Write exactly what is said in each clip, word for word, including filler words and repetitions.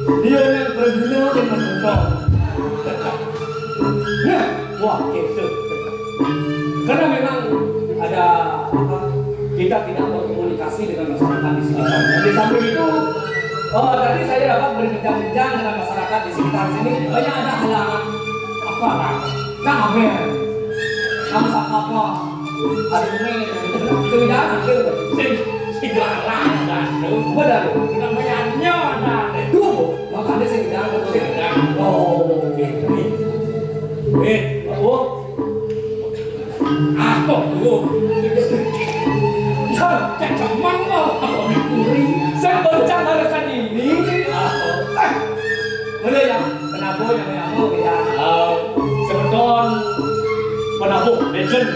Dia yang berguna dan menonton. Nah, wah, gitu. Karena memang ada apa, kita tidak berkomunikasi dengan masyarakat di sekitar. Di samping itu, oh, tadi saya dapat berbincang-bincang dengan masyarakat di sekitar sini. Banyak ada halangan. Apa, Pak? Nah, apa? Kamu sapa apa? Ada ini, itu tidak ada. Sing, sing galak, ada. Benar. Namanya nyonya, ada. Tuh, makanya sing galak, sing galak. Oh, oke. Nih. Eh, oh. Apa, Bu? Cak, cak, cemang, mau. Apa, dikuri? Saya baru cak barusan ini. Apa? Eh, boleh ya? Kenapa namanya apa, ya? Eh, semeton penabuh legend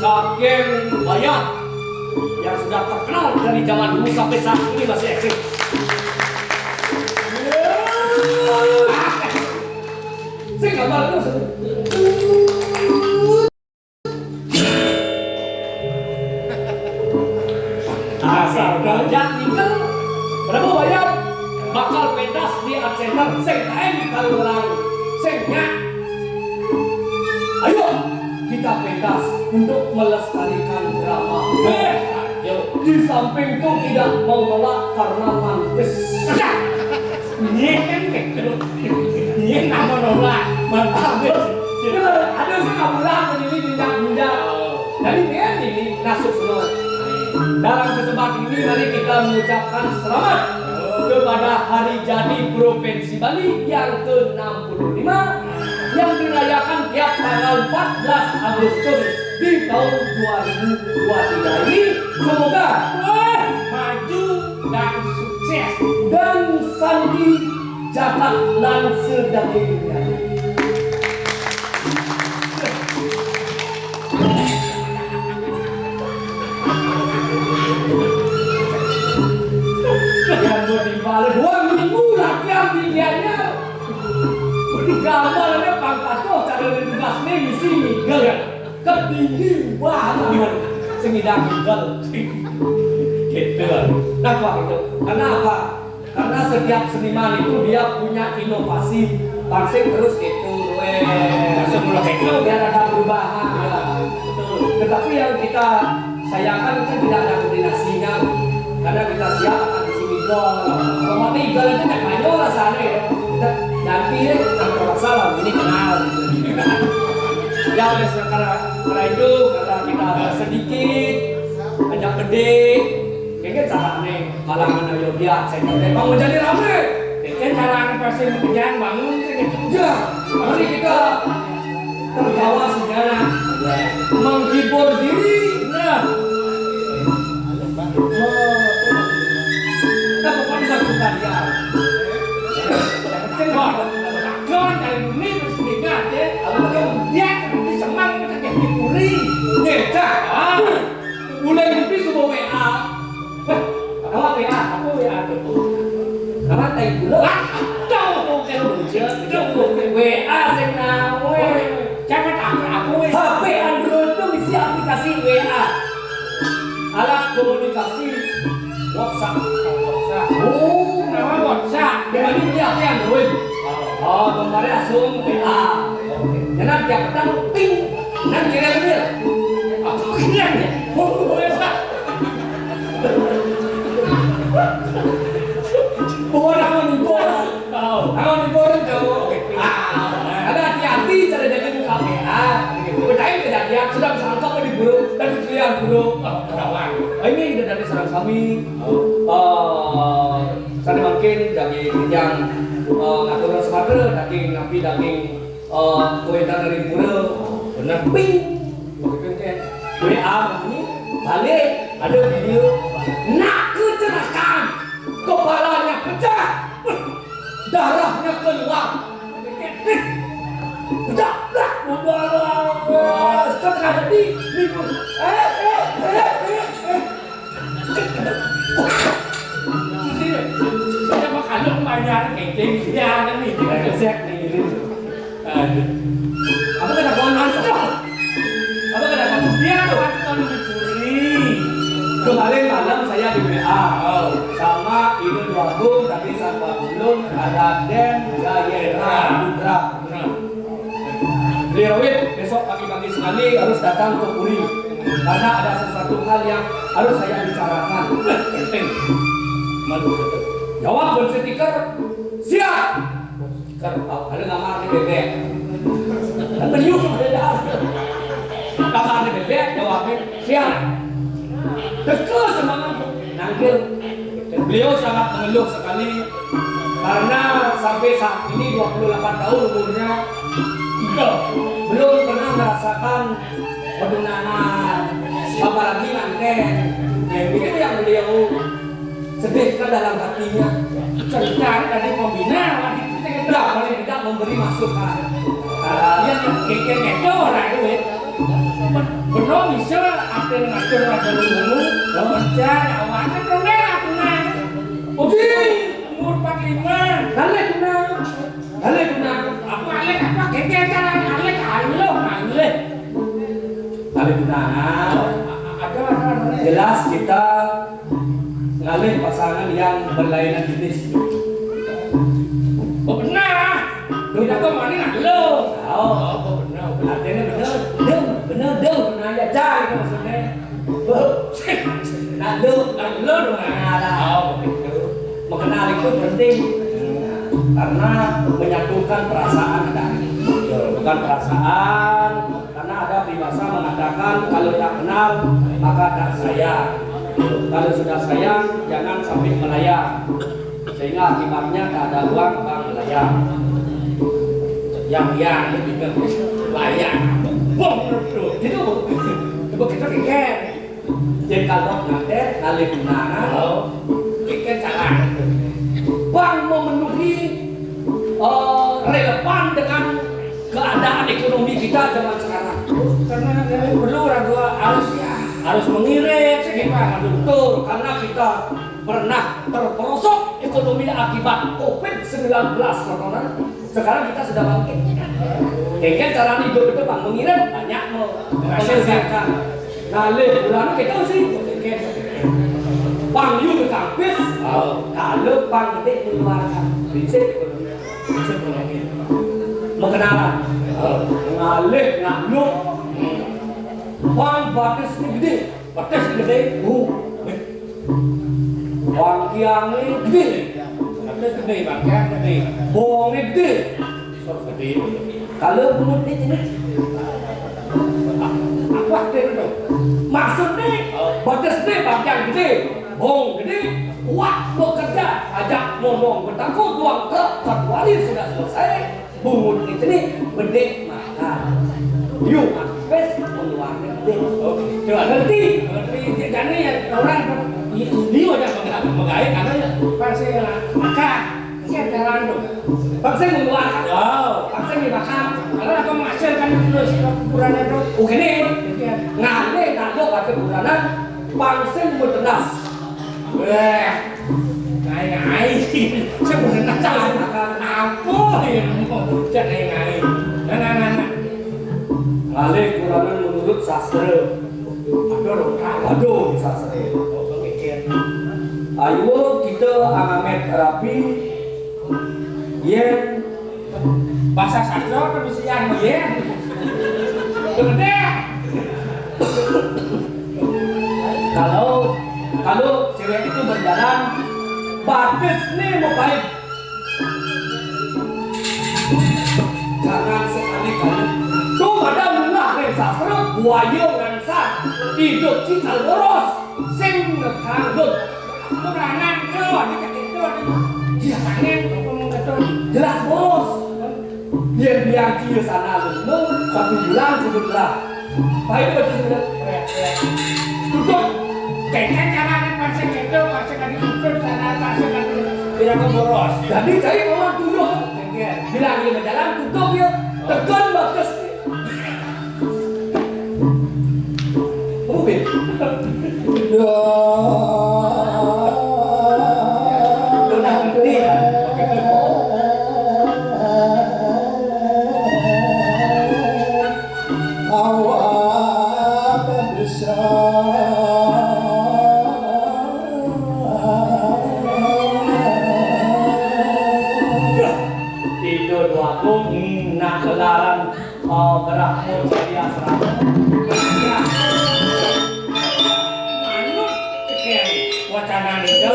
saking Bayat yang sudah terkenal dari zaman dulu sampai saat ini masih eksis. Sing gambar terus. Asal kerja tinggal berapa bayar? Bakal pentas di Art Center. Sing lain kalau orang sing nyak. Ayo kita pentas untuk melestarikan drama. Eh, ayo. Di samping itu tidak mau nolak karena mantis. Iya kan gitu. Iya nama nolak. Mantis. Ada sih kabulan begini, ginjak-ginjak. Jadi dia ini masuk semua. Dalam kesempatan ini mari kita mengucapkan selamat kepada hari jadi Provinsi Bali yang ke enam puluh lima yang dirayakan tiap tanggal empat belas Agustus di tahun dua ribu dua puluh tiga ini. Semoga, wah, maju dan sukses. Dan sandi jagat lan sedaging dunia. Yang mau dibalik dua minggu latihan tinggiannya. Gambarnya pangkat tuh cara ditugas nih misi migel. Ketinggi banget. Sing ngidang migel. Gitu. Nah, kok gitu. Karena apa? Karena setiap seniman itu dia punya inovasi, pasti terus gitu, weh. Langsung mulai gitu. Biar ada perubahan. Ya, betul. Tetapi yang kita sayangkan kan tidak ada koordinasinya, karena kita siap akan isi migol. Kalau mati migol itu nggak mayo rasanya ya. Kita ganti ya, tanpa salam ini kenal. Ya udah, sekarang karena itu karena kita sedikit, ajak gede, kayaknya caranya. Kalangan ayo dia, saya kata, "Bang, mau jadi rame." Ini cara anak pasti mau kerjaan bangun sih gitu. Ya, mari kita tertawa sejenak, menghibur diri. Nah, kita pokoknya nggak suka dia. Yang penting mah, jangan dari dunia terus nikah ya. Apa dia semangat kita kayak dipuri. Ngecah. Ah. Mulai ngopi semua W A. Wah, apa W A? Apa W A tuh? Apa tai gula? Wah, tahu tuh kalau bocah, W A sing nawe. Siapa tahu apa W A? H P Android tuh isi aplikasi W A. Alat komunikasi WhatsApp. WhatsApp. Oh, nama WhatsApp. Jadi dia apa yang Android? Oh, kemarin langsung W A. Oke. Karena tiap petang ping. Nang kirim dia. Apa kirim ya? Oh, W A. Bawa nama nipu. Oh. Nama nipu orang jauh. Ah, ada hati-hati cara jadi buka W A. Percaya tidak dia sudah sangkap di burung dan kecilian burung. Oh, kawan. Ah, ini udah dari sareng sami. Oh. Eh, sana mungkin daging yang eh, ngatur Sumatera, daging napi daging eh, kuetan dari pura. Bener. Ping. Begitu kan. W A bunyi, balik, ada video. Nak kecelakaan, kepalanya pecah, darahnya keluar. Pecah, pecah, udah, udah, udah, udah, terjadi, eh, eh, eh, eh, eh. Saya makan lu banyak, kengkeng, ya, kan, nih. Exactly. Aduh. Apa kena konon? Apa kena konon? Dia tuh kan kalau dicuri. Kemarin malam saya di W A. Oh. Sama Dua Agung, tapi Sang Pagulun, Raden Jayendra Putra. Nah. Beliau besok pagi-pagi sekali harus datang ke Puri. Karena ada sesuatu hal yang harus saya bicarakan. Penting. Malu betul. Jawab, Bun Setikar. Siap. Setikar, oh, ada nama di bebek. Kan beliau ada dah. Nama di bebek, jawabnya. Siap. Terus semangat nangkil. Beliau sangat mengeluh sekali karena sampai saat ini dua puluh delapan tahun umurnya, belum pernah merasakan petunangan, apalagi nganten. Nah, itu yang beliau sedihkan dalam hatinya. Cerita tadi pembina, lagi cerita. Ya, paling tidak memberi masukan. Ah, iya, kayak gitu orang itu, ya. Bener bisa apa yang ngatur, ngatur dulu. Kerja, ya, awalnya pernah aku, nah. Oke. Umur empat lima. Balik, nah. Balik, nah. Apa alih, apa gegeran alih, alih, alih. Balik, nah. Ada, ada, ada. Jelas kita ngalih pasangan yang berlainan jenis. Oh, benar. Tuh. Tidak tahu mana nak lo. Oh, oh, benar. Artinya benar. Dong, benar, dong. Benar ya, cari maksudnya. Nah, lo, nah, lo, nah, lah. Oh, begitu. Mengenal itu penting. Karena menyatukan perasaan ada. Bukan perasaan, karena ada peribahasa mengatakan, kalau tak kenal, maka tak sayang. Kalau sudah sayang, jangan sampai melayang. Sehingga akibatnya tak ada uang, abang melayang. Yang, yang, itu juga layang. Bong, itu. Itu begitu, kan? Jadi kalau nanti ngalih tunangan, oh, pikir salah. Bang memenuhi, eh, relevan dengan keadaan ekonomi kita zaman sekarang. Karena yang perlu orang tua harus, ya, harus mengirit, sih, Pak. Betul, karena kita pernah terperosok ekonomi akibat covid sembilan belas, Corona. Sekarang kita sudah bangkit. Kengken cara hidup itu, Bang, mengirim banyak mau menghasilkan. Nah, le, bulan kita sih. Bang, you ke kampus. Oh. Kalau Bang gede mengeluarkan prinsip, prinsip ekonomi. Mengenalan. Oh. Ngalih, ngalu. Bang, batis ini gede. Batis ini gede. Uh. Bang, kiang ini gede. Batis gede, Bang, kiang gede. Bong ini gede. Sok gede. Kalau bungut ini, ini. Apa gede itu? Maksudnya, batis ini bagian gede. Bong gede, kuat bekerja. Ajak ngomong, bertangkut, doang truk, satu hari sudah selesai. Bungut itu nih, gede makan. Yuk, pes, mengeluarkan gede. Oh, gitu. Ngerti? Ngerti. Jadi ya, orang, i-, ini aja nggak menggawe, karena ya, pasti lah makan. Iya, jalan tuh. Paksa mengeluarkan. Wow. Paksa dimakan. Kalau aku menghasilkan terus kuburannya tuh. Oke nih. Iya. Ngalih, ngalih, pakai kuburan, paksa mentenas. Weh. Ngai-ngai. Sebenarnya jangan makan apa ya. Mau cek ngai-ngai. Nah, nah, nah, nah. Ngalih kuburan menurut sastra. Aduh, loh, Kak. Aduh, sastra. Ayo kita angamet rapi, yen bahasa sastra kan bisa yang yen. Gede. Kalau, kalau cewek itu berjalan, batis nih mau baik. Jangan sekali-kali. Tuh pada mulai sastra buaya ngansak hidup cikal boros. Sing ngekanggut. Kurangan, yo, ini cek itu, ini. Iya, panen, apa mau ngetul? Jelas boros. Yang, yang dia sana lu, satu bulan, satu bulan. Baik, baca sudah. Tutup. Kayaknya cara ada pasang itu, pasang ada tutup, sana pasang ada. Bilang ke boros. Jadi, saya ngomong dulu. Iya. Bilang dia berjalan, tutup ya. Tekan bagus. Oke. Udah ngerti ya? Awak bisa. Agung nak kelaran, eh, gerah pun jaya serama. Ya. Manut tekén wacana nida.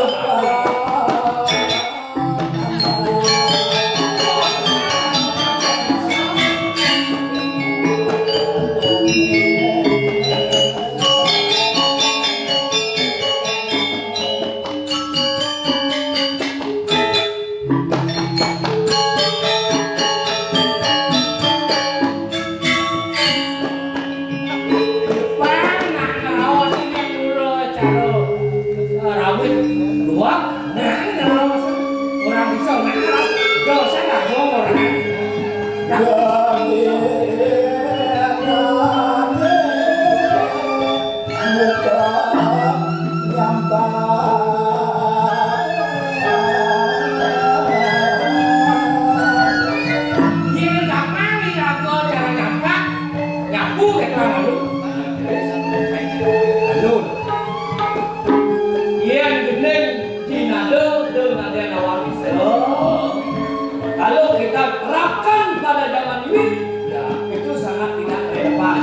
Jepang nak ngeraos ini mula cara, eh, rawit luak, nah, ngeraos orang bisa, nah, ngeraos dosa lah, orang. Nah. Muka nyampak. Yén gampang iraga cara nyampak, nyapu kéto anu. Anu. Yén gending Cinada, da nadé nawang bisa. Kalau kita terapkan pada zaman ini, ya, itu sangat tidak relevan.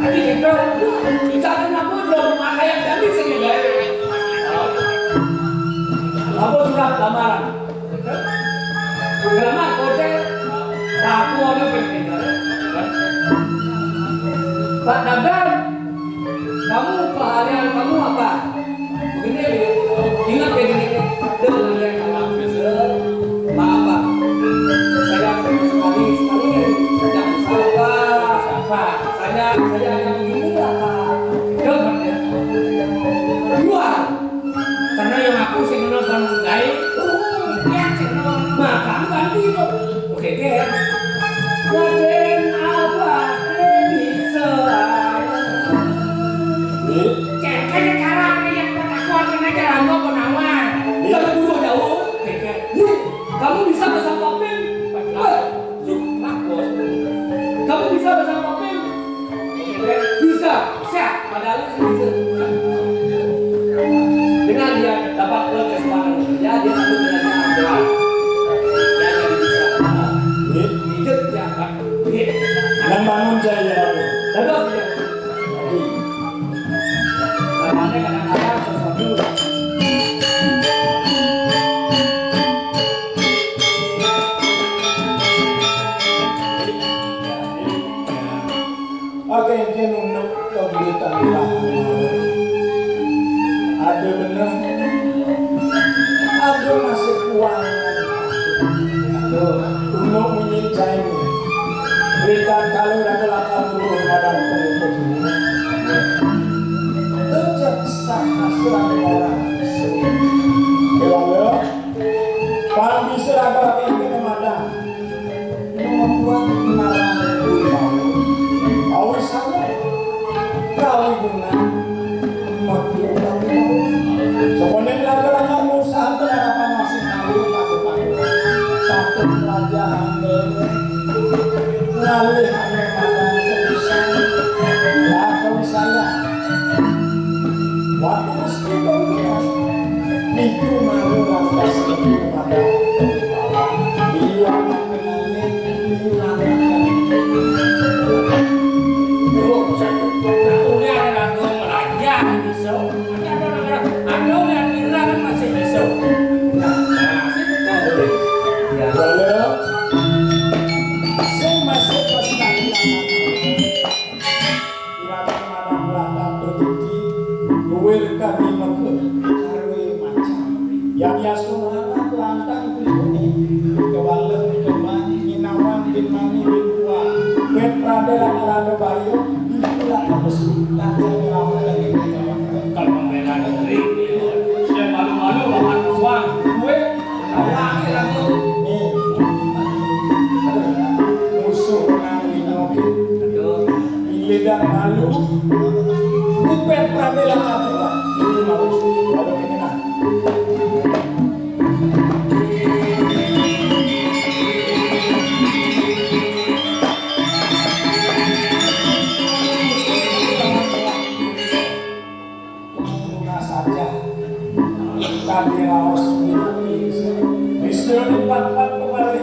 Tapi kita, kita kenapa belum pakai yang tadi sehingga? Apa surat lamaran? Ngelamar hotel, aku ada pengen. Pak Dadan, kamu keahlian kamu apa? Begini, ingat ya gini, ada yang kalah. Maaf, Pak. Saya sama sekali, sekali tidak bisa, Pak. Pak, saya, saya hanya begini lah, Pak. Coba ya. Luar. Karena yang aku sing ngono kan gaé, oh, dia sing ngono. Nah, kamu ganti kok. Oke, oke ya. Raden apa bisa? Cengkeh sekarang yang pertakuan kena jalan lo penawan. Jangan dulu jauh. Oke, oke. Nih, kamu bisa bersama Pin? Wah, yuk, bagus. Kamu bisa bersama Pin? Bisa, siap. Padahal itu bisa. Dengan dia dapat kesempatan bekerja, dia satu kerjaan. Dia jadi bisa. Hidup dia, Pak. Hidup. Nang bangun jaya. Terus dia. Jadi, namanya kadang-kadang sesuatu. Oke, engké nunduk pemberitaan. Ada bener. Ada masih kuangan. Tuh, unduk munyin cai. Beritaan kalau ada lakar dulu pada pengikut. Terjadi sah hasrat orang. Dewala, pang bisa ada kengké madang. Nutuan ngarang kuwi mau. Awis sanget kawigungan metu kawibawan. Saponing laga-laga usaha penerapan masih kawin padu-padu. Patut raja ambil ngalih ane madan kebisan. Lah kewisaya. Waktu mesti kawigungan. Niku mau lantas lebih pada kawibawan. Iya. Iraga madang lantaran tetuti, luwir kami mega sarwa macam. Yang yasta mahalat lantang pipuni, kewalem kemah, nyinawang bin mani bin puang, pet pradé lan arada baya, itulah kabesu, tata nyelametang diri. Kalau pembelaan diri, yang malu-malu lawan puang, duit, awake lagu. Nih. Musuh nang dinokin. Lidah malu, kupet pramila kabua. Itu mau, kalau kita. Tungguna saja. Kami raos minum. Bisa dipat-pat kembali.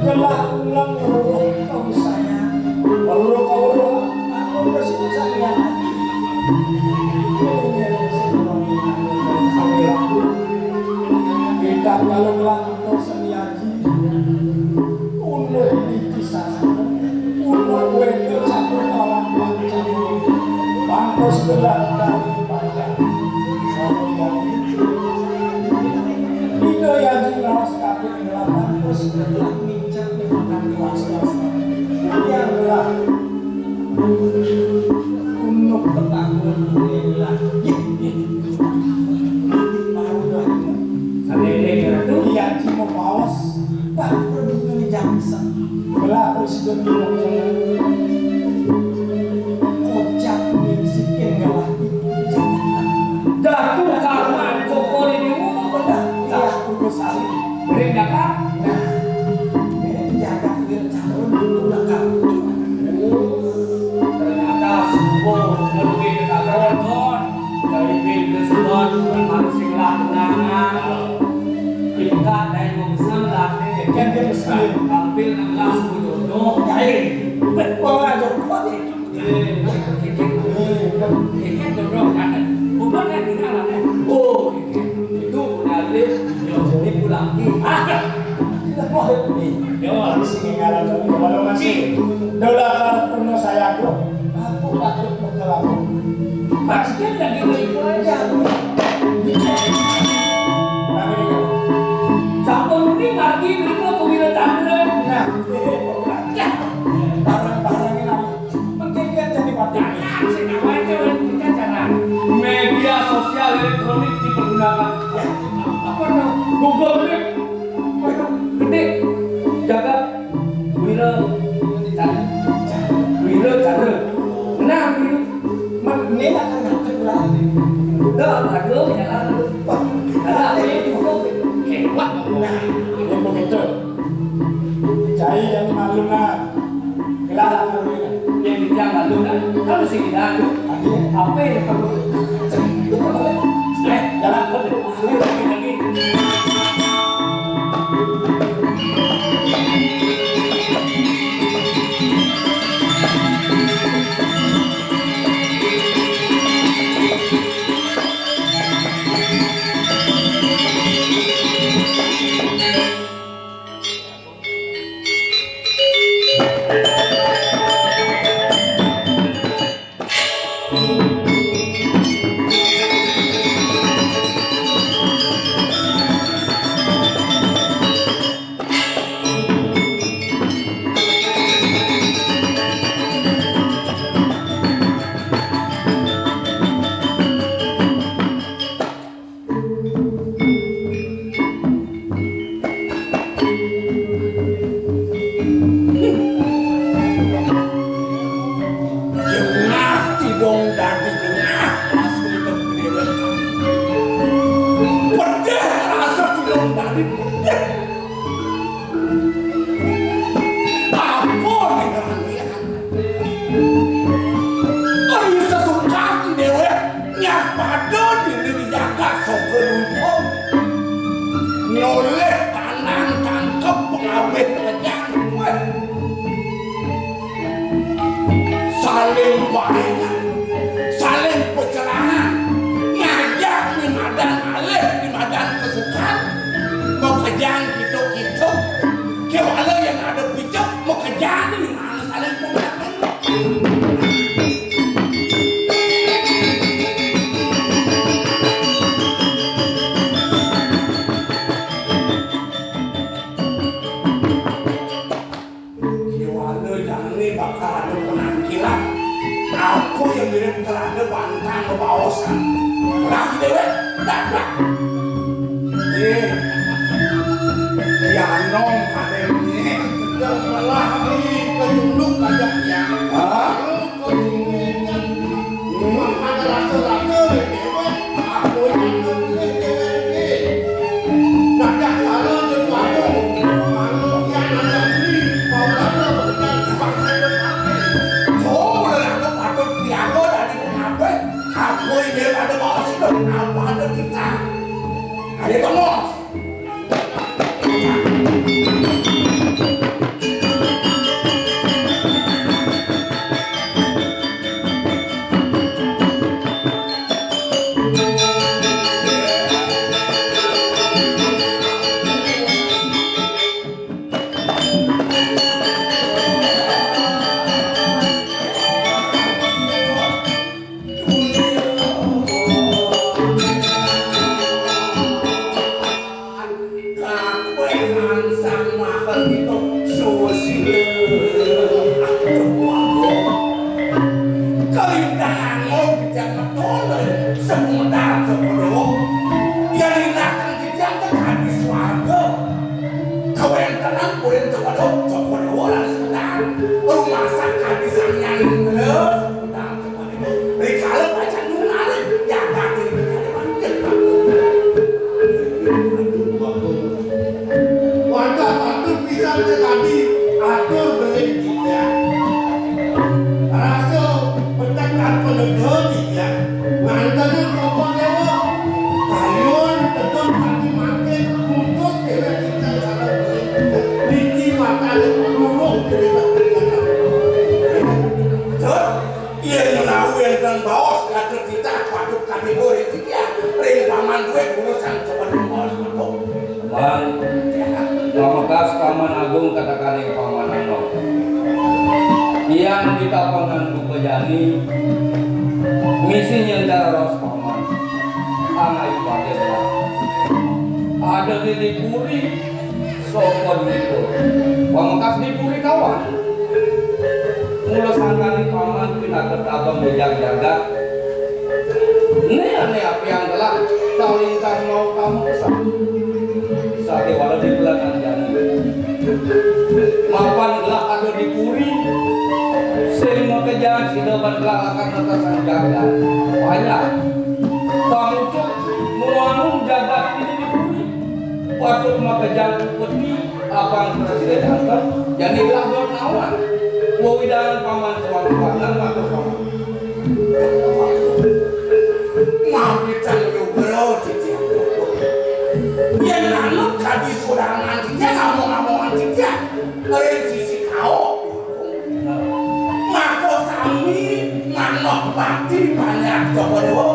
Gelah ulang weruh kawisayan. Weruh kaweruh, aku prasida sayan ati. Kita kalau gelah seni aji. Ulun niki sastra. Ulun wéda catur kawan bangsa. Pantes gelah dari panjang. Sama diganti. Ida Yaji ngaos kabéh ngelah pantes gelah ngincak ngelah kelas-kelas. Yang gelah unduk tetangga ngelah. Yih, yih. Baru lagi. Sampai ini, Ratu. Iya, cuma paus. Bangkrut ini jangsa. Gelah presiden di Kocak miskin gelah. Datu karma kokori di rumah. Benar. Iya, aku besar. Beri dapat. Nah, ini penjaga kuil calon itu lengkap. Ternyata sungguh merugi kita, Don. Dari tim tersebut, harus sing lah tunangan. Dibuka dari mau besar lah. Kan dia besar. Tampil enam belas jodoh. Kain. Betul lah, jodoh. Eh, ini jodoh kan. Bukan kan ini lah. Oh, itu udah live. Yo, ini pulang. Ah. Yo, sini ngaran dulu, kalau masih. Dola karep puno saya, Bro. Aku patut bekel aku. Pasti lagi beli aja. Sampun ini margi berikut pemilu tangga. Nah, barang-barangnya apa? Penting kan jadi partai. Jangan, sing ngapain coba kita cara. Media sosial elektronik dipergunakan. Ya. Apa tuh? Google Meet. Apa tuh? Gede. Jaga. Wira. Chandra. Wira Chandra. Nah, Wira. Ini akan ngatur lah. Udah, aduh, ya kan. Ada apa ya? Hebat. Nah, ini begitu. Cai yang malu, nah. Kelala kalau ini. Yang kita malu, nah. Kalau sih kita, aduh. Apa yang perlu? Eh, jalan. Lagi, lagi. Jengah tidong dadi jengah, asli dewek. Pedih rasa tidong dadi pedih. Apa nih? Ari sesukan dewek nyapada diri jagat soga lupa. Noleh tanang tangkep pengawih kejang. Saling baénan, saling pecelahan, ngajak mimadan alih, mimadan kesukaan, makejang kita-kita, kéwala yang ada picek, makejang di mana saling pemelahan. Kéwala jani bakal ada penangkilan. Apa yang mirip terada bantang kebaosan. Dah, dewek, dah, dah. Eh, ya, nom, Kakuehan sang maha kita suwasila. Aduh, aduh. Kalintang angog kejang matoleh sebentar, Cokor Dewa. Yan inakang kejang tekadi swarga. Kawentenan kulit Cokor Dewa, Cokor Dewa lan sedang. Rumasak kadi Sang Hyang Indra, sebentar. Rikala pacang nungarin jagat ring kecamatan Jepang. Wantah patut pisan sakadi atur beling titiang. Rasa petekan penedha titiang, ngantenin Cokor Dewa. Kayun tedun kadi mangkin, mutus dewek titiang sareng beling titiang. Niki matané luruh dewek titiang. Cut. Yén menawi wénten baos kados titah patut katiba ring titiang, ring Paman duwé guru sang cepet baos patut. Paman, pamekas Paman Agung katekaning Paman Anom. Yan ditapenan buka jani, misi nyentara raos Paman. Angayu pada ada di puri. Sapa duwé puri? Pamekas di puri kawan. Mula sangkaning Paman pinaka tabang bejang jagat. Né ané apiang gelah kalintang mau kamu kesan. Sakéwala di bulan anjani. Mapan gelah ada di puri. Sing makejang sida ban gelah lakar netesan jagat. Banyak. Pangucuk ngwangun jagat ini di puri. Patut makejang upeti apang prasida janten, jani gelah dot nawan. Wewidangan Paman suang-suangan matur Paman. Mapitan nugra titiang. Yén manut kadi sudangan titiang, among-amongan titiang. Ring sisi kaok. Maka sami manah bakti panjak Cokor Dewa.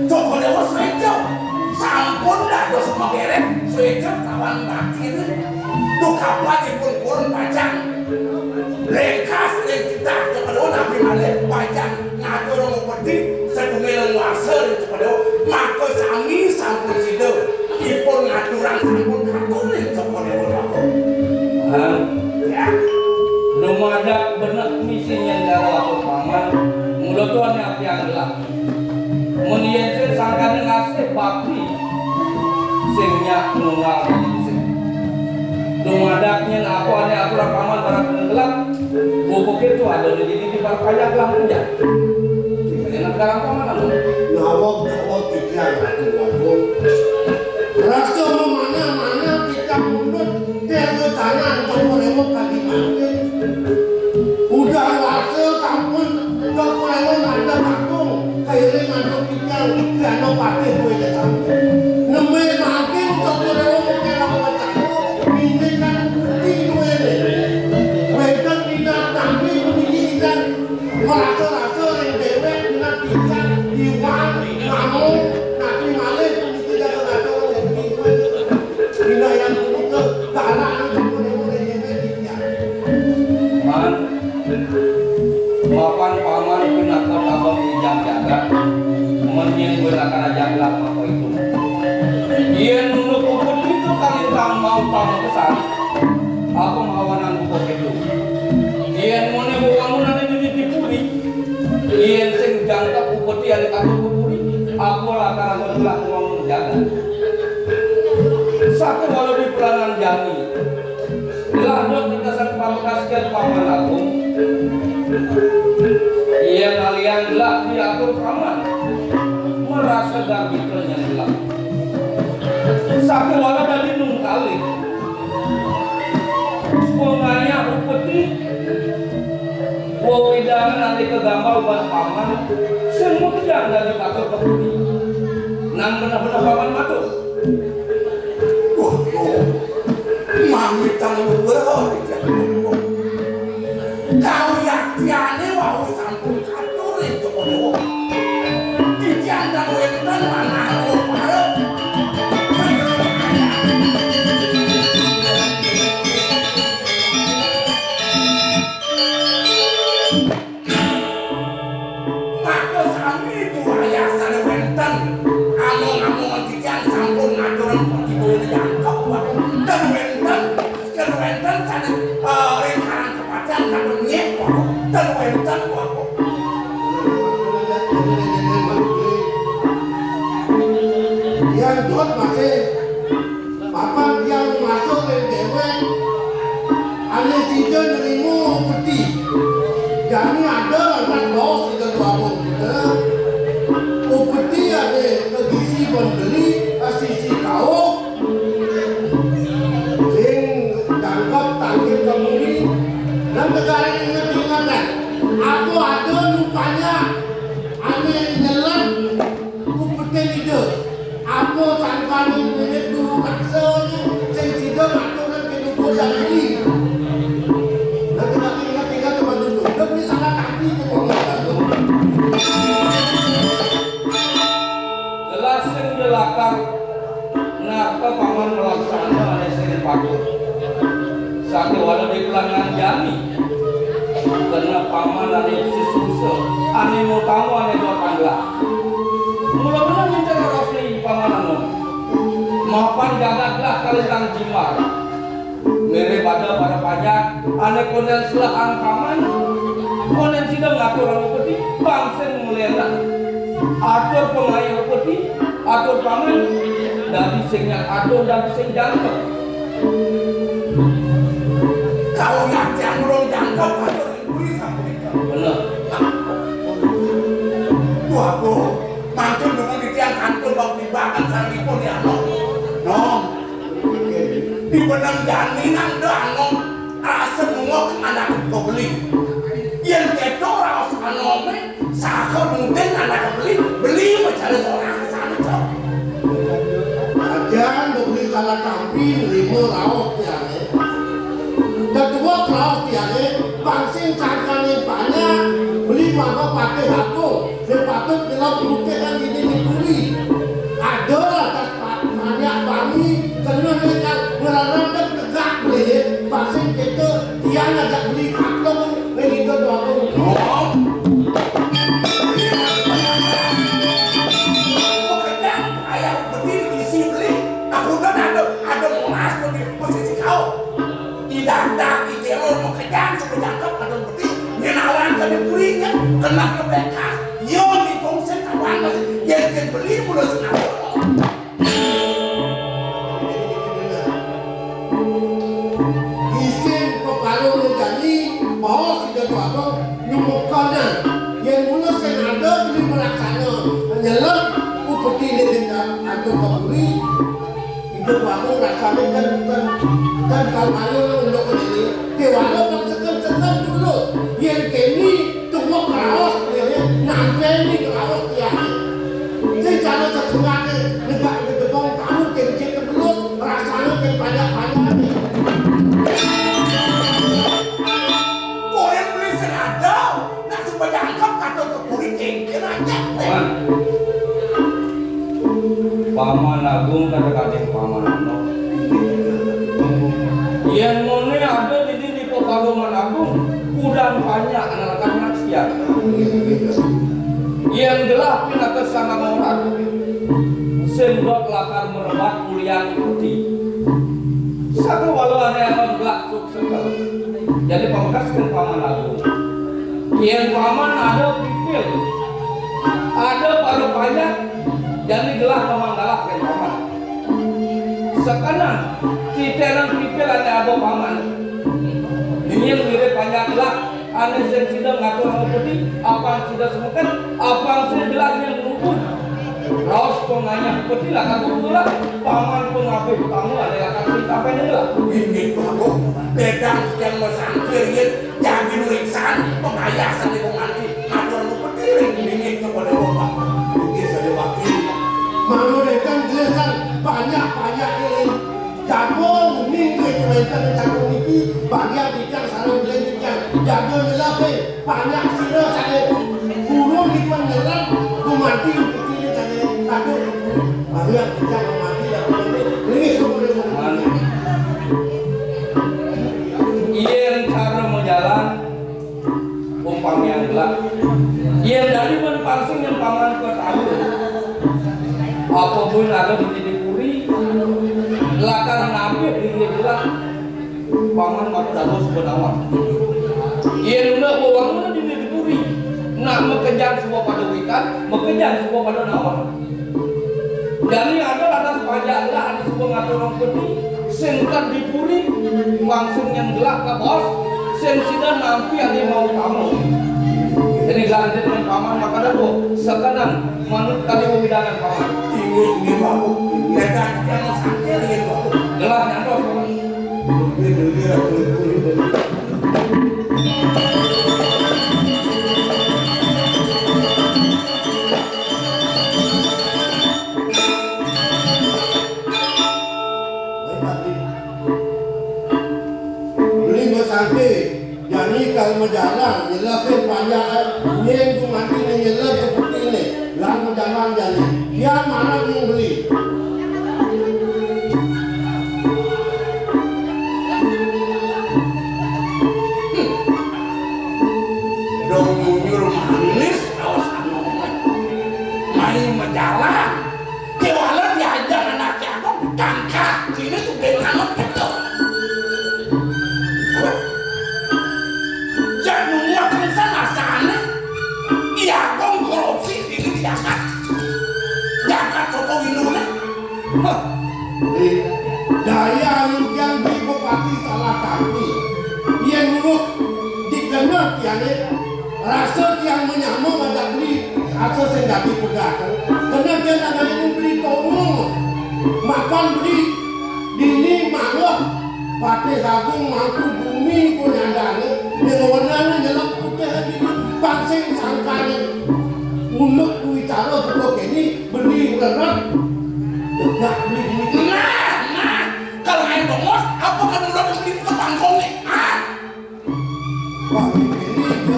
Cokor Dewa suéca. Sampun dados maberes suéca kawan bakti. Duh kapan ipun purun pacang ringkas ring titah Cokor Dewa napi malih pacang ngatur ngupeti satunggiling warsa ring Cokor Dewa. Maka sami sampun sida ipun ngaturang sampun katur ring Cokor Dewa Ratu. Hah? Ya. Dumadak beneh misi nyentara atur Paman, mula tuan apiang gelah. Mun yén sing sangkaning asih bakti, sing nyak nunggal dadi sing. Dumadak nyén apa ané aturang Paman barang gelap, buka kéto ada di dini di parpaya gelah menjak. Enak dalam Paman anu. Nawag-nawag titiang Ratu Agung. Rasa memanah-manah titiang mundut, déwa tanah Cokor Dewa kadi mangkin. Udah warsa sampun Cokor Dewa ngandhap agung, kairing antuk titiang Granapatih duwéné sami. Nembé mangkin Cokor Dewa mungkin lawan cakra, nindikaken bukti duwéné. Wénten minat napi puniki Ida? Marasa-rasa ring déwék minat titiang, iwang, ngamuk, napi malih puniki jagat atur ring bukti duwéné. Pinayang punika, galah ring Cokor Dewa ring déwék titiang. Man, mapan Paman pinaka tabang ijang jagat, men yén buin lakar ajak lak maka itu. Yén nunduk upeti kalintang mau pamekesan, apa mawanan buka kéto? Yén muni wewangunané nini di puri, yén sing jangkep upeti ané katur ka puri, apa lakar anggon gelah wewangun jagat? Sakéwala di pelanan jani, gelah dot nikasan pamekas kén Paman Agung. Yén alian gelah diatur Paman, marasa garbita nyén gelah. Sakéwala dadi nungkalin. Pangayah upeti, wewidangan ané kagambar uban Paman, sing mudian dadi katur ka puri. Nang beneh-beneh Paman matur. Wah, oh. Ten wénten, Bapak. Tiang Dot masih papan tiang masuk ring déwék ané sida nrima upeti. Jani ada lantas baos sida dua kita. Upeti ané kagisi ban beli, asisi kauh. Sing jangkep tangkil kemudi, lan negari inget-ingetan. Apa ada nu panjak ané nyelet upetin ida? Apa sangkané mirip dulu raksanya sing sida ngaturin ke dukun dan beli? Lan negari inget-inget, teman dulu. Demi salah kaki ke komentar. Jelas sing jelakar, napa paman malaksana ané sing patut. Sakéwala di pelangan jani, kena paman ané sususa, ané mau tamu, ané dua tangga. Mula bener minta raos ring paman anu. Mapan jagat lah kalintang jimbar. Mirib ada para panjak, ané kondén selahang paman, kondén sida ngaturang upeti, pang sing melenan. Atur pangayah upeti, atur paman, dadi sing nyak atur, dadi sing jangkep. Kalau nyak jangkep, atur ibu sama. Bener. Wah, Bu, mangkin bukan di tiang kantor bang tibakan sareng ipun ya, Nom. Nom. Di benang jani nang da anom, rasa bungok anak ko beli. Yén kéto raos anomé, saha mungkin anak beli, beli macam orang sana, Cok. Ajan beli salah tampi nrima raos tiangé. Tetuwuk raos tiangé, pang sing sangkaning panjak, beli mangka patih agung. Sing patut nyelam putih kan ini di puri. Ada lantas pa-, banyak bani, kena dengan ngelaran dan tegak boleh, ya. Pasing kita, tiang ajak beli kaplong, ring itu tuh aku. Oh. Pekerjaan ayah berdiri di sini beli. Aku kan ada, ada emas tuh di posisi kau. Di data, di jalur pekerjaan, sudah jangkep, ada berdiri. Nyenawan ka di puri nya, kena ke bekas. Yo, ni kongsi kawan masih, yén kén beli mula sing atur. Isin pepalu ngejani, baos sida dua abang, nyumukanan. Yén mula sing ada beli melaksana, nyelep, upeti ni denda, antuk ka puri. Idup aku rasané kan, kan, kan kal ayo nang unduk ke diri. Kéwala pang seken-seken dulu. Yén kéné tuwuk raos, diri nampéni raos tiangé. Sing cara sesuatu, negak gedebong tahu, kén cit tebelus, rasané kén banyak-banyak. Koyén beli senada, nak supaya angkep kata kepuri kéngkén aja. Man. Paman Agung kadang-kadang Paman Anom. Yén ngoné ada di, di, di Paman Agung, kudang banyak anak-anak siang. Yén gelah pinaka sangang orang, sing dot lakar merebat ulian putih. Satu walau ada yang gelah sukses. Jadi pamekas kén Paman Agung. Yén Paman ada pipil, ada para panjak, jani gelah Paman galah kén Paman. Sekenan, titenan pipil ané ada Paman. Nyen mirip panjak gelah, ané sing sida ngatur anu putih, apang sida semeken, apang sing gelah nyen nunggu. Raos pangayah peti lakar kudu lah, Paman pangabih tamu ané lakar sitapené lah. Inggih, Prabu. Bédang tiang masangkir yén jagi nureksan pangayah sané penganti. Atur nu peti ring inggih kepada Bapak. Inggih, sané bakti. Mangunekan gelisan banyak-banyak ring. Jago uning ring wénten ring jago niki, bagian titiang sareng ring titiang. Jago nyelapé, banyak sira sané guru nipun nyelap, gumanti upetine sané satu. Bagian titiang gumanti, jago niki. Niki semuanya. Yén cara majalan, umpamian gelah. Yén dadi men pangsing nyén Paman ketalu. Apa buin ada di, di puri, lakar ngambil di gelah. Paman maka dados suba nawang. Yén unduk wewangunan dini di puri, nak makejang suba pada wikan, makejang suba pada nawang. Jani ada lantas panjak gelah adi suba ngaturang peti, sing kad di puri, langsung nyén gelah ka bos, sing sida nampi adi mau tamu. Jani gelah adi dengan paman maka dados, sekenan manut kadi wewidangan paman. Inggih, inggih, Bapak. Inggih. Gelah nyantos, paman. Beli masangke, jani kal majalan, nyelepin panjakan, nyén gumanti nyelep seperti ini, lan majalan jani. Dia mana yang beli? Dong nyunyur manis, raos anu. Main majalan. Kéwala diajak anak Ki Agong, kangkah. Ini tuh benar gitu. Jani nunggu pingsan asané. Ki Agong korupsi ini diangkat. Diangkat soto winune. Hah. Daya anu tiang beli bupati salah tampi. Yén nurut dikena tiangé, rasa tiang manyama ngajak beli, rasa sing dadi pegat. Kena tiang nagari beli tono. Mapan beli dini manut Patih Agung Mangku Bumi ku nyandane, ning wenane nyelem putih dini, pangsing sangkane. Unduk kuwi cara buka kene, beli ngerat. Tegak beli dini. Nah, nah, kalau air bongos, apa kan udah beli ke bangkong nih? Ah! Wah, ini ke,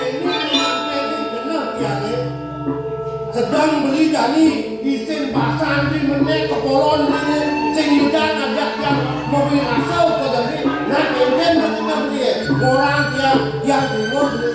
ini nyampe di bener tiane. Sedang beli jani, isin basan di menek kepolon dini, sing nyidang ajak yang mau beli rasa ke demi, nah, kenten bagi beli, orang tiang, tiang timur beli.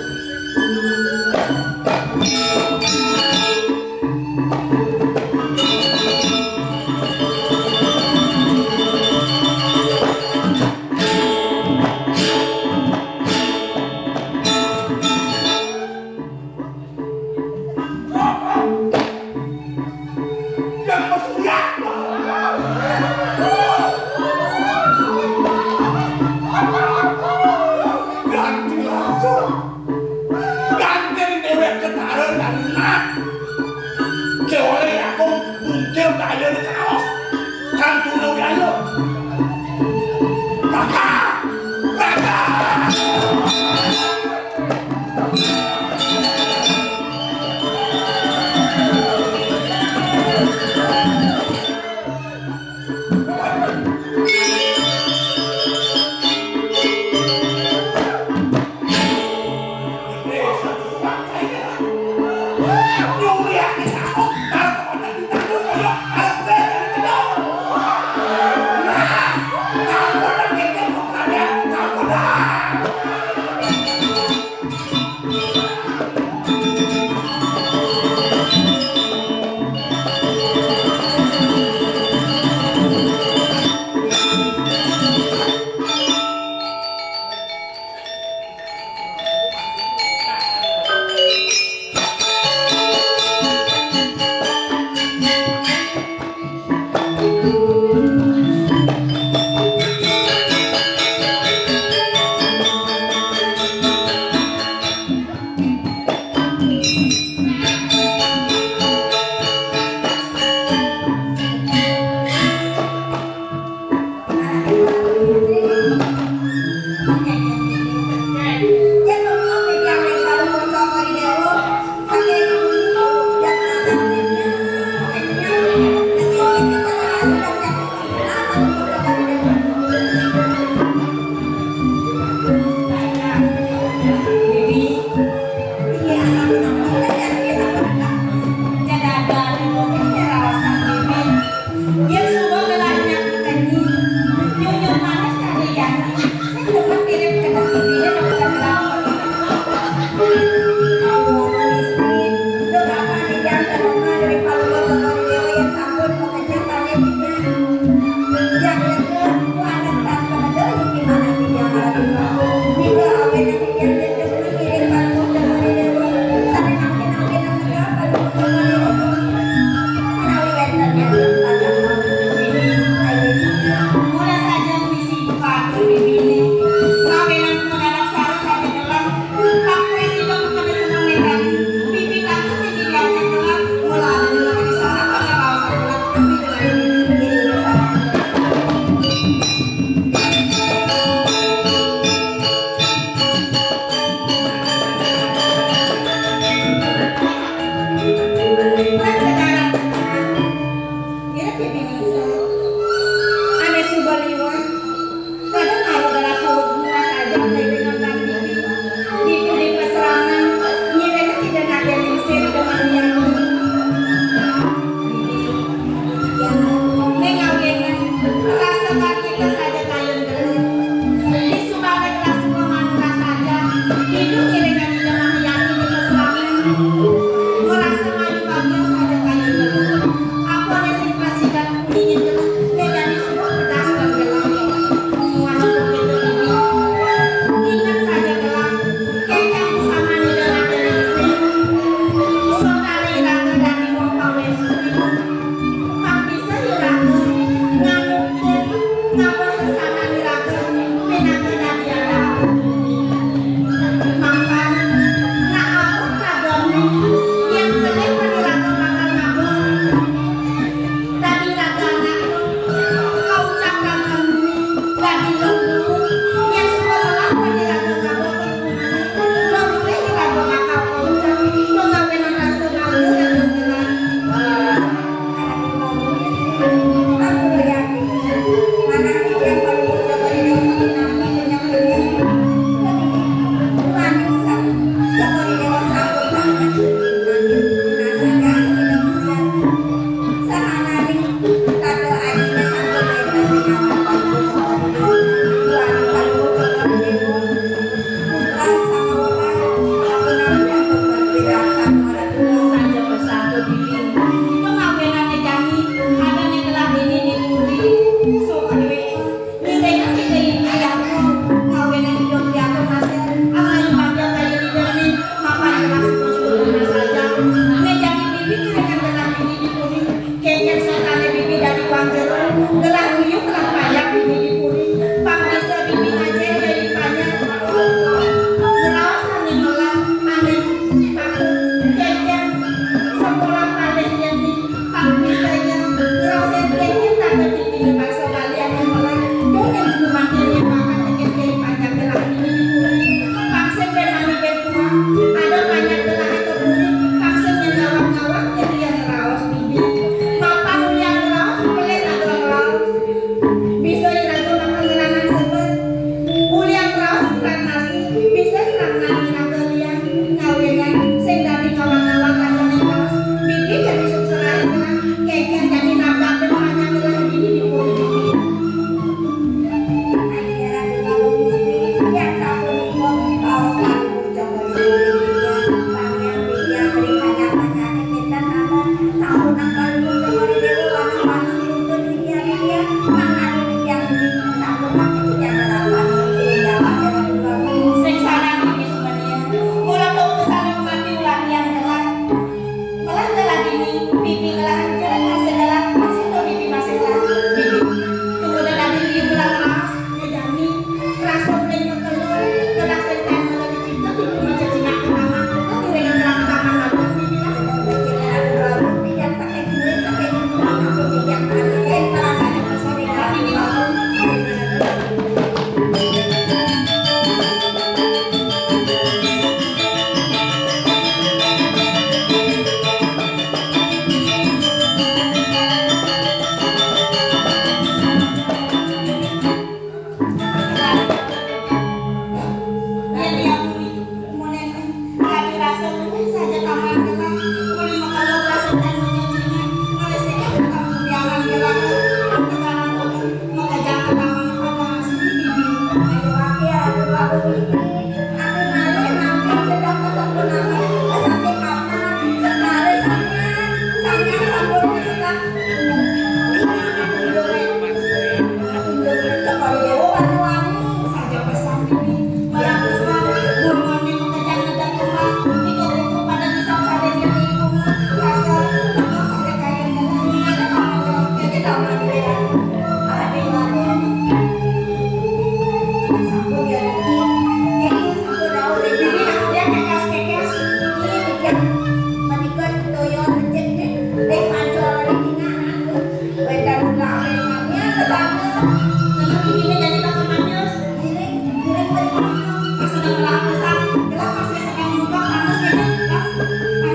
Kalau ini jadi bakal manis, ini, ini beri kono. Pas sedang melakukan, gelap masih sedang buka, panas ya, gelap.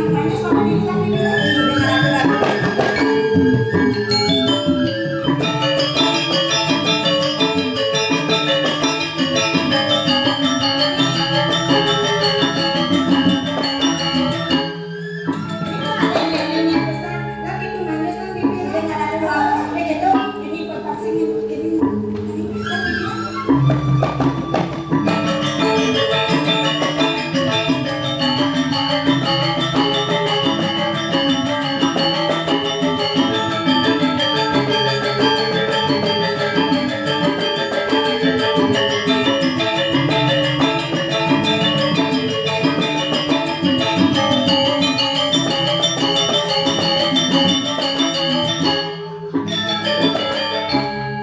Panas sama ini, tapi ini, ini, ini, ini.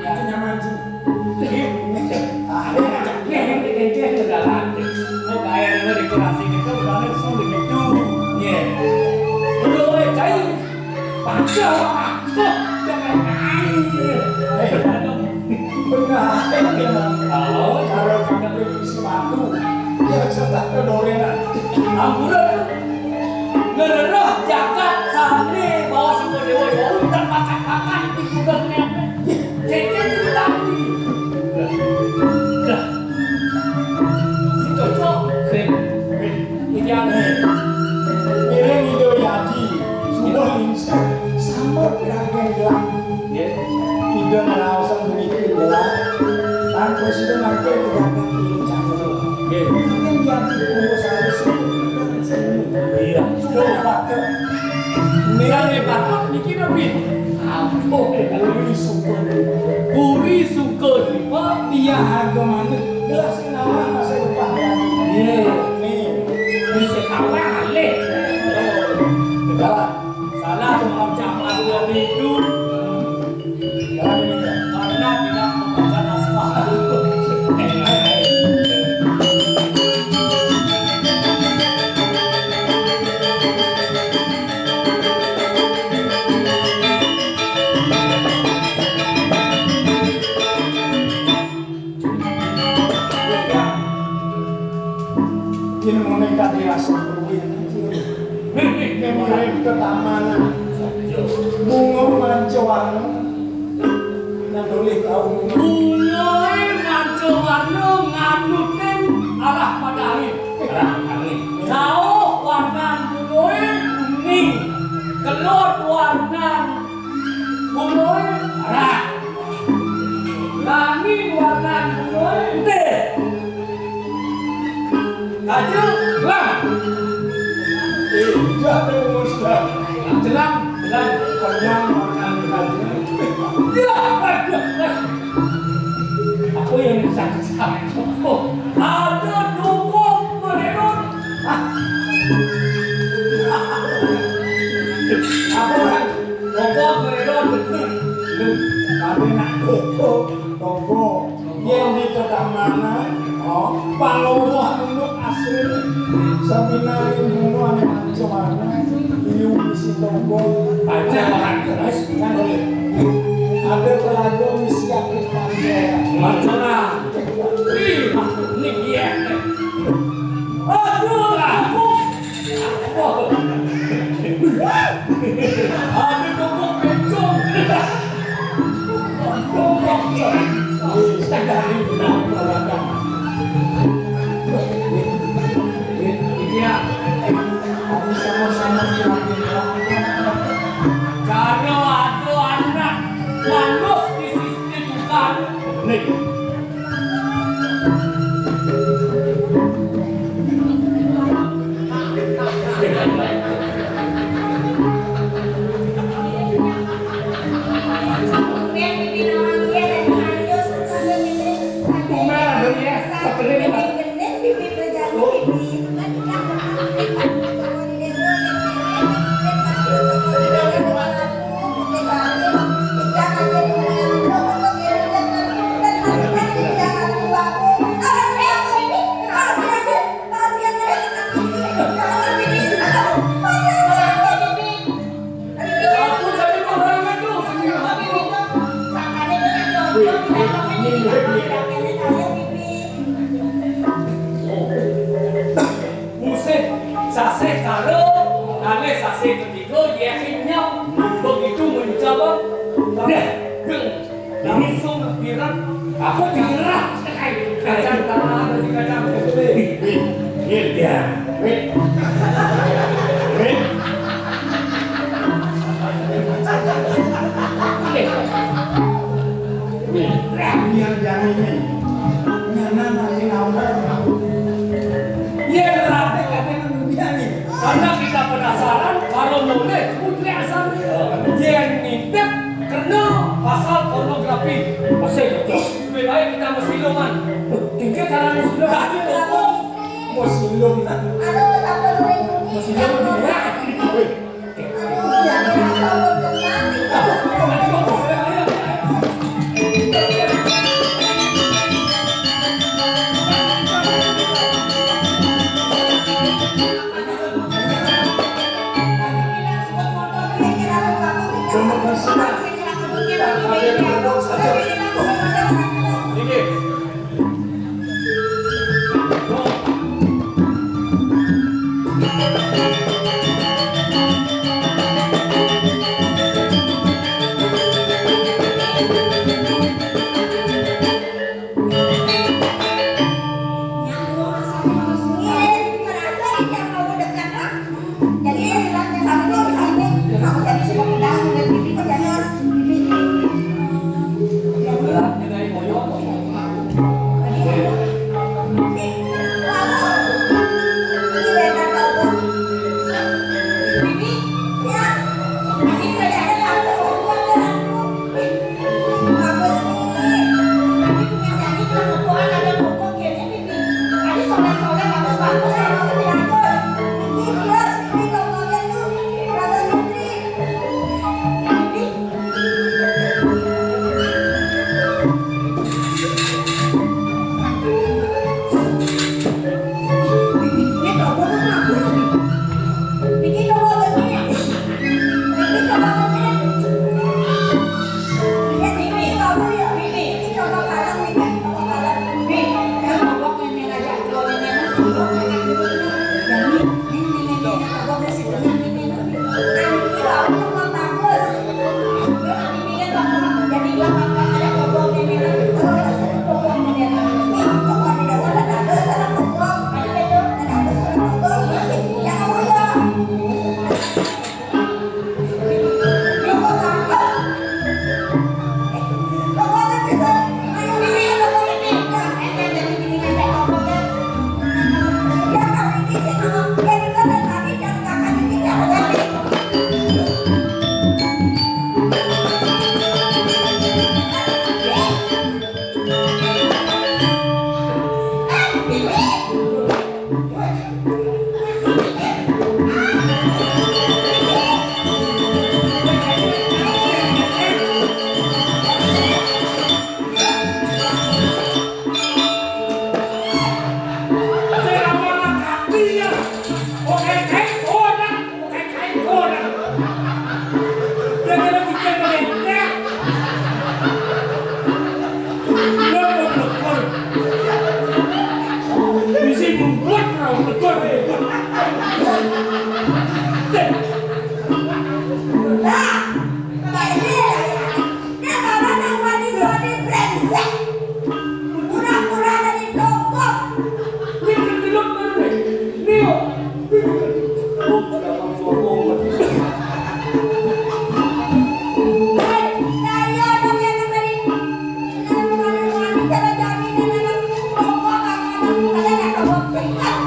Itu nyaman sih. Ini, ah, ini ngajak nih, ini kayaknya udah lanjut. Mau bayar ini dekorasi kita udah langsung begitu. Iya. Udah, weh, cair. Paksa, Pak. Jangan main. Eh, benar, ya, Bang. Oh, kalau kamu beli sepatu, ya, sepatu dorenan. Ampura tuh. Ngereroh jagat sane bawa saka dewa, ya, udah makan-makan di gudangnya. Kayaknya cerita ini. Dah. Si cocok. Sing. Iki aneh. Ngiring Ida Yadi, sudah lingsir, sambat pirang-pirang gelang. Nggih. Ida ngraosan mriki gelang, lan Presiden Wakil pejabat ing Cakra. Nggih. Nanging Yadi Purwosari sudah sini. Iya. Sudah batuk. Sane batuk niki napi? Ampun. Puri sungkun. Puri sungkun. Pak, iya harga manuk. Gelas Nah, masih lupa ya. Iya. Nih. Bisa kalah alih. Jalan. Salah mengucap lagu itu. Jalan ini, ya. Karena tidak membaca naskah. Yen ngene kate rasa kuwi. Ning urip ketamanan. Bunga manca warna. Nang oleh kaum. Bungae manca warna nganutin arah matahari. Arah angin. Jauh warnan bungae kuning. Kelut warnan bungae merah. Langit warnan bungae putih. Kancil, gelang. Eh, udah ada umur sudah. Gelang, gelang. Pernah makan kancil. Ya, aduh, aduh. Apa yang disakit-sakit? Ada dukung mererot. Apa, Bang? Toko mereka bener. Tapi nak toko, toko yang di Kedamanan, oh, Pangowoh Nunduk asli. Sepinari ngono ane manca warna, iyu isi toko. Aja, Pak. Wes, kan boleh. Ada pelago misi aktif manca. Manca. Ih, nih, iya. Aduh, aku Ada toko bencong. Wis, tak dari benar, Pak. Iya. Aku sama-sama prihatin, Pak. Cara ada anak manus di sisi tukang. Nih. Musim sasih karo, kalih sasih ketiga, yéh nyam. Begitu menjawab, dah, geng, langsung viral. Aku viral. Kacang tanah, ada di kacang. Wih, wih, wih, ya. Wih. Wih. Wih. Biar jangan ini. Nyana nanti nawar. Iya, berarti katanya dia nih. Karena kita penasaran, kalau boleh, udah asal. Yang nitip kena pasal pornografi. Masih betul. Lebih baik kita mesiluman. Tinggal cara mesiluman. Tadi toko. Mesiluman. Aduh, sampai dua ribu. Mesiluman. Wih.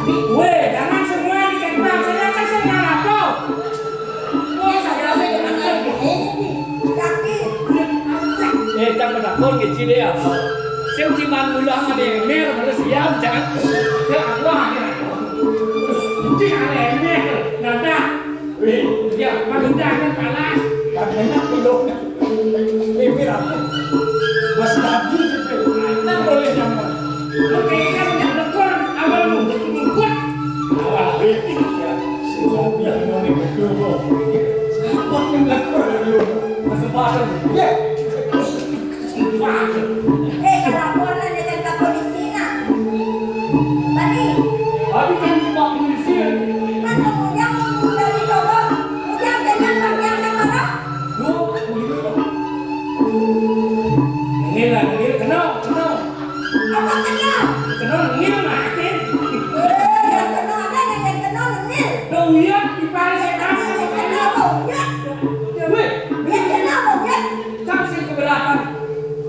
Weh, jangan semua dikekang, saya kan saya nggak tahu. Eh, cang penakut kecil ya. Sing ciman ulah ada yang mer, terus siap, jangan. Ya Allah, ya. Cing ada yang mer, nanda. Wih, ya, malinda kan panas. Katanya belum. Bibir aku. Mas Nabi gitu. Nang boleh nyaman. Oke, kita punya lekor, awal mungkin mengkut. Awal. Wih, ya. Si Nabi yang mau nih, betul, kok. Apa nih lekor dulu? Kesempatan. Ya. Kesempatan. Kena, kena. Apa kena? Kena nengil mati. Eh, yang kena ada, yang kena nengil. Dah uyat di paris setan. Yang kena apa uyat? Weh, yang kena apa uyat? Cang sing keberatan.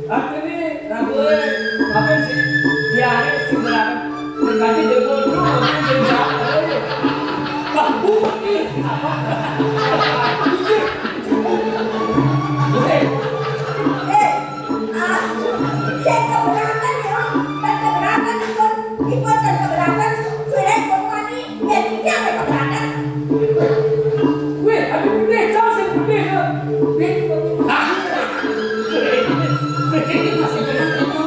Aku ni ragu, eh, apa sih? Diare sing keberatan. Tadi dia bodoh, apa sih? Bah, bukti. Apa? Weh. Eh, ah, sing keberatan ya. Kan keberatan ikut, ikut kan keberatan. Sudah ikut mani, ya dia yang keberatan. Weh, ada gede, jauh sing gede ya. Weh, ah. Weh, masih kena itu.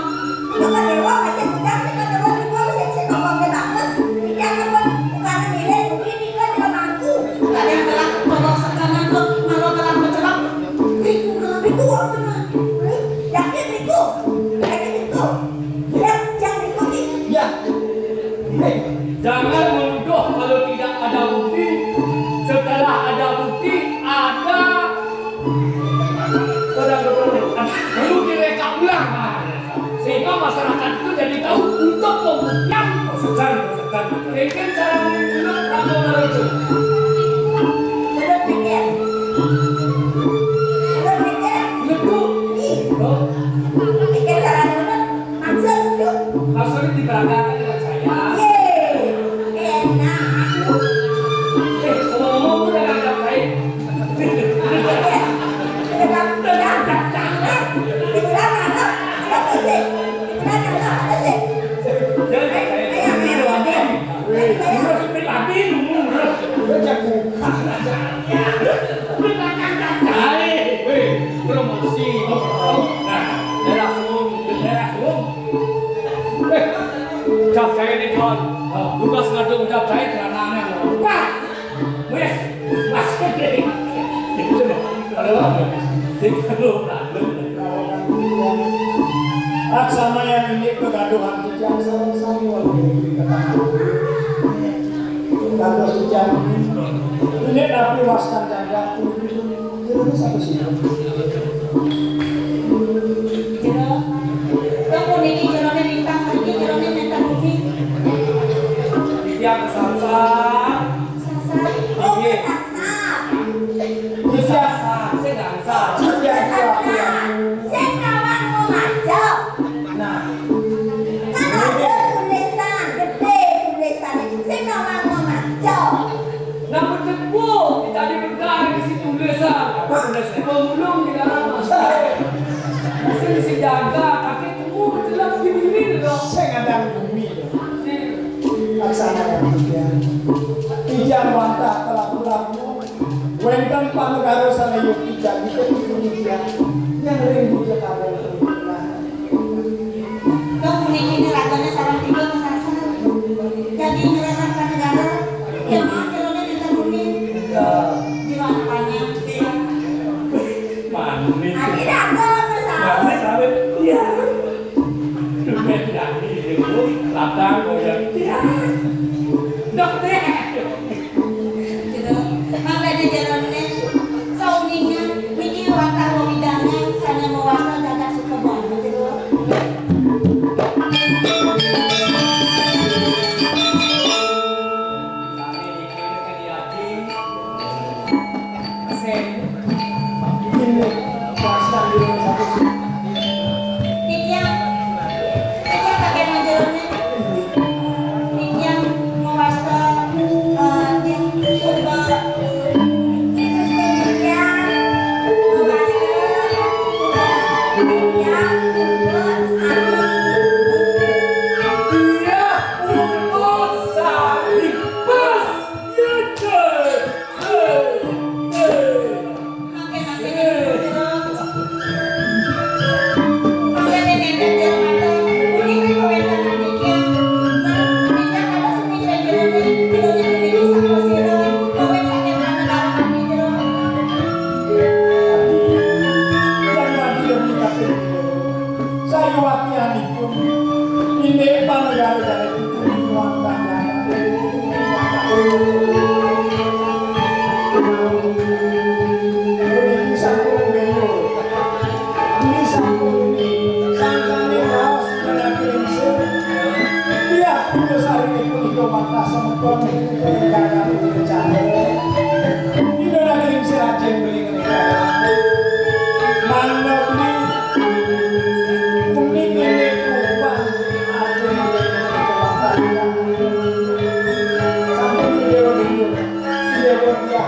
Itu kan dewa, masih muda, kita dewa, kita masih cek apa dia bagus. Dia kan bukan milih, ini kan dia mampu. Ada yang telah tolong sekarang tuh, malah telah mencelak. Itu malah itu, apa mah? Yakin itu? Yakin itu? Ya, jangan ikuti. Ya. Hei, jangan menuduh kalau tidak ada bukti. Setelah ada bukti, ada barang bukti. Perlu direka ulang. Sehingga masyarakat itu jadi tahu untuk pembuktian. Maksudkan, maksudkan. Mungkin cara menurut atau menurut. Menurut pikir. Menurut pikir. Menurut. Ih. Oh. Pikir cara menurut. Maksud itu. Maksudnya diperagakan dengan saya. Yeay. Enak. Eh, ngomong-ngomong, aku udah nganggap baik. Udah nganggap baik. Udah nganggap baik. Udah nganggap baik. Udah nganggap baik. Udah nganggap baik. Weh, lu sempit lagi, lu. Lu jago. Weh, weh, promosi. Nah, daerah Suwung, daerah Suwung. Weh, ucap saya nih, John. Tugas ngaduk ucap saya celananya. Wah, weh, masuk deh. Aduh, jadi lu berantem. Laksana yang ini kegaduhan titiang sareng sami wau dikatakan. Dados titiang ini, ini napi wastan janda puniki pun jerone satu sini. Jero, kok puniki jerone lintang mriki, jerone lintang bumi. Titiang kesasar. Sasar. Oh, kesasar. Titiang sasar, sing gangsal. Titiang sasar. Sing nawang mau maca. Nah. Kan ada tulisan, gede tulisan. Sing nawang mau maca. Nah, bertepuk, tadi bentar di situ tulisan. Apa tulisan? Pemulung di dalam. Mesin si jaga, kaki temu, celak di bumi tu. Sing ada bumi tu. Sing. Laksana yang tiga. Tiga wantah telah pulang. Wénten panegara sané yukti jagi kepitu titiang ring Yogyakarta. Dok puniki nerakané sareng tiga kesasar. Jagi ngerasan panegara, ya maaf, jerone minta bumi. Jiwa apanya? Manis. Adi dago kesasar. Manis, manis. Iya. Dumen nyanyi itu, latang goyang. Iya. Dok, deh. Gitu. Mangkane jerone sauningan niki wantah wewidangan sané mawasta Jajak Sukebon, gitu. Sami niki niki diaji. Sing. Ini, wasta di rumah satu sih. Titiang, titiang kakek majerone. Titiang mewasta, eh, di purba. Titiang mewasta purba. Iya, purba sari. Pas, iya, Cek. Hei, hei. Sayuwaktianipun, indik panegara jane kudu wantah jagat. Puniki sampun belo. Ini sampun ini. Sangkane Ida naging serajen beli ngenikah. Mangga beli unik ini rumah ajen beli ngenikah. Sampai di Dewa Timur. Di Dewa Timur.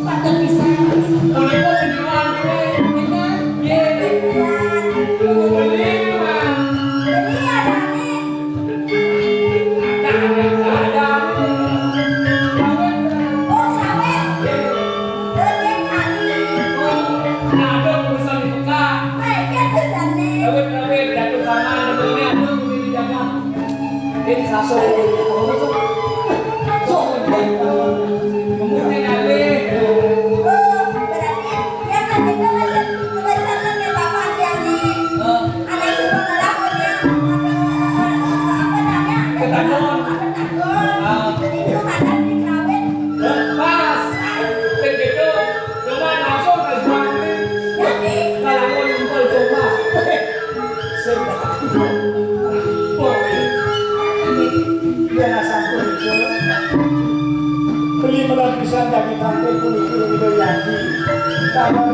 Paten pisan. Punika penjual nggih. Bener. Nggih. Beli, Mas. Beli ada nih. Ada, ada, ada. Sawit. Oh, sawit. Nggih. Terus dia kali. Oh, ada urusan di Mekah. Baik, dia pesan nih. Sawit, sawit, jatuh tangan, ini ada, ini dijaga. Ini sasok. Sok. Kemudian alih. Oh, berarti yang tadi itu masih kebiasaan ya, Bapak, yang di, eh, ada yang suka ngelakuin ya, apa, apa namanya? Ketakuan. Ketakuan. Ah. Itu ada di kawin. Eh, pas. Begitu, cuma langsung ke suami. Jadi. Kalau mau ngumpul cuma. Sing tak. Yen sampun iku, beli melar pisan daging tampil puniki Ida Yadi. Tambah